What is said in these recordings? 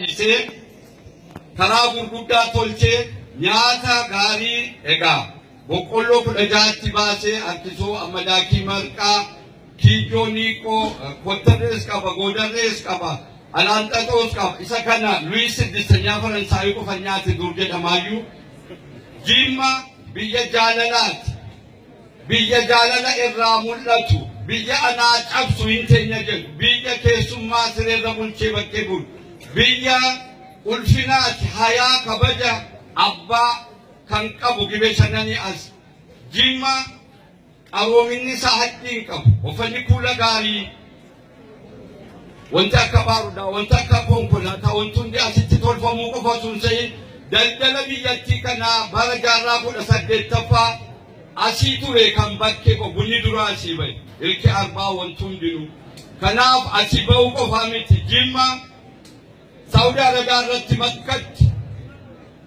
babal'isee karaa gurguddaa tolchee nyaata gaarii egaa boqqolloo 16tti baasee harkisoo ammadaakii marqaa kiijjoo niiqoo kottarrees qaba goodarrees qaba alaanxaxoos qaba isa kana Luwiis Siddistanyaa Faransaayii qofa nyaate dur jedhamaayyuu Jimma biyya jaalalaati. Biyya jaalala irraa mul'atu, biyya anaa cabsu hin teenya jedhu, biyya keessummaa sireerra bulchee bakkee bulu, biyya ulfinaati, hayaa kabaja abbaa kan qabu Gibee shananii as. Jimma qaroominni isaa haddii hin qabu. Uffanni kuula gaarii, wanti akka baarudaa, wanti akka konkolaataa, wanti hundi asitti tolfamuu qofa osoo hin ta'in daldala biyyattii kanaa bara jaarraa 18ffaa asii ture kan bakkee bunni duraa asii bahe ilki arbaa wanti hundinuu. Kanaaf asii bahuu qofaa miti. Jimma Saawudi Arabiyaa irratti Makkatti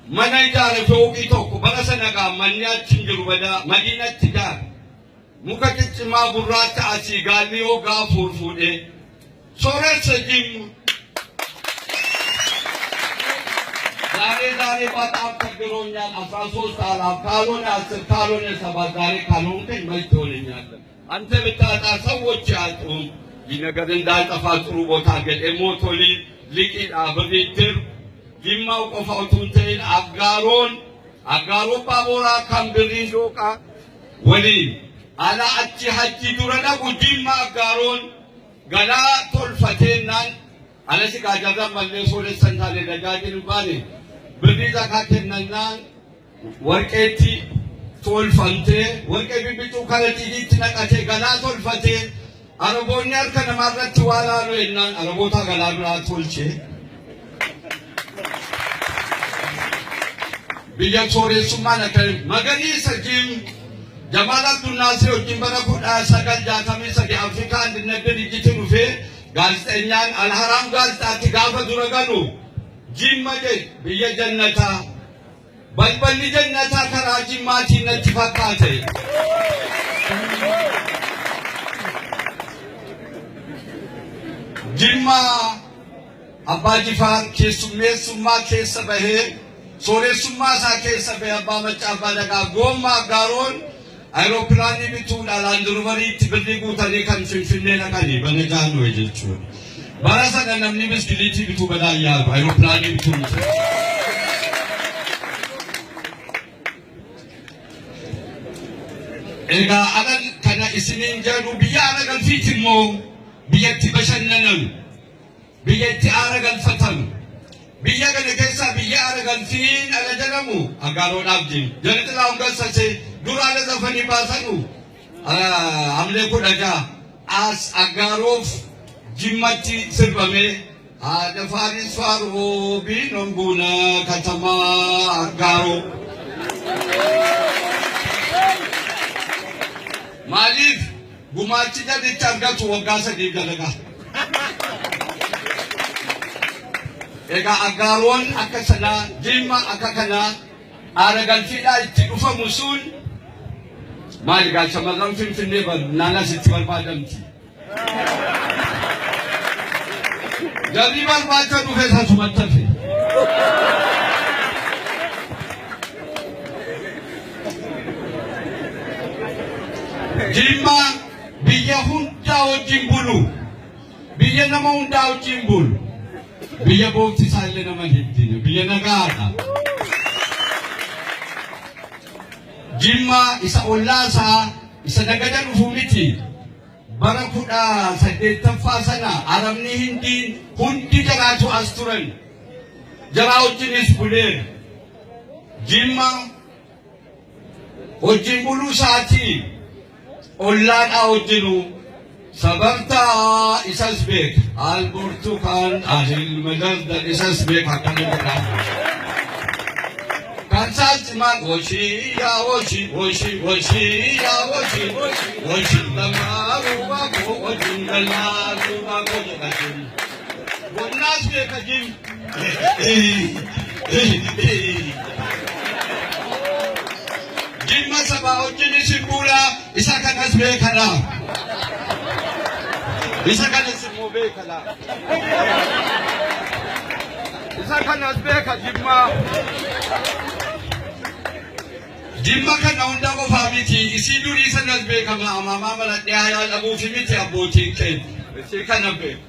mana ijaare fooqii tokko bara sana gaa manni achi hin jiru badaa Madiinatti ijaare. Muka ciccimaa gurraacha asii gaalli hoggaa afuur fuudhee sooressa Jimma. ዛሬ ዛሬ በጣም ቸግሮኛል። 13 አላፍ ካልሆነ 10 ካልሆነ 7 ዛሬ ካልሆንከኝ መች ትሆነኛለህ? አንተ ብታጣ ሰዎች አያጡም። ይህ ነገር እንዳይጠፋ ጥሩ ቦታ ገጤ ሞቶሊ liqiidha birriittir Jimmaa qofa utuu hin ta'in Aggaaroon Aggaaroo Baaboraa kan birriin dooqaa waliin ala achi hajji dura dhaqu Jimma Aggaaroon galaa tolfateennaan ala si gaajarran mallee soolessan taane tajaajiluu baane birrii zakaa kennannaan warqeetti tolfamtee warqee bibbicuu kana xiidiitti naqatee galaa tolfatee Araboonni harka namaa irratti waa laalu jennaan Araboota galaa biraa tolchee biyya sooressummaan akka magariisa jim Jamaal Abdulnaasir wajjin bara 1963 Afrikaa Andinnat Dirijjiti dhufee gaazexeenyaan Alharaam gaazexaatti gaafa dura galu Jimma jedhe biyya jannataa Balballi jannataa karaa Jimmaatiin natti fakkaate. Jimmaa Abbaa Jifaar keessummeessummaa keessa bahee sooressummaa isaa keessa bahee Abbaa Maccaa Abbaa Dagaa Goommaa Aggaaroon ayiroopilaanii bituudhaan Laandiroovariitti birrii guutanii kan Finfinnee dhaqanii bana jaannoe jechuudha. Bara sana namni biskiliitii bituu badaa yaadu ayiroopilaanii bituu miti. Egaa ala kana isiniin jedhu biyya ala galfiiti immoo biyyatti bashannanan biyya itti aara galfatan biyya kana keessaa biyya aara galfiin ala jedhamu Aggaaroodhaaf jiru. Jala Xilaahun Gassasee dura ala zafanii baasanu Hamlee 16 as Aggaaroof Jimmatti sirbamee haadha Faaris Faaroo biinoon buuna katamaa Aggaaroo. Maaliif gumaachi jarrichi argatu waggaa sadiif dalagaa. Egaa Aggaaroon akka sanaa Jimma akka kanaa aara galfiidhaa itti dhufamu sun maali gaa shamarran Finfinnee naan asitti barbaadamti. Jarri barbaacha dhufe asumatti hafe. Jimma biyya hundaa wajjin bulu. Biyya nama hundaa wajjin bulu. Biyya boofti isaallee nama hin biyya nagaadha. Jimma isa ollaa isaa isa nagada dhufu miti. Bara 18ffaa sana Arabni Hindiin hundi jaraatu as turan. Jaraa wajjinis buleera. Jimma wajjin buluu isaatii ollaadhaa wajjinuu sabartaa isas beeka. Alburtukaan ahil madardar isas beeka akkana jedhaa. Kan isaatti maal woshii yaa woshii woshii woshii yaa woshii woshii lamaa baakoo wajjin galaa baakoo jedha jimma. Wannaas beeka jimma. Jimma sabaa wajjin isin buulaa isa kanas beekadha. Isa kanas immoo beekadha. Isa kanas beeka Jimmaa. Jimma kana hunda qofaa miti, isii durii sanas beekama, amaamaa maladhee hayaa dhabuufi miti abbootiin keenya. Isii kana beeka.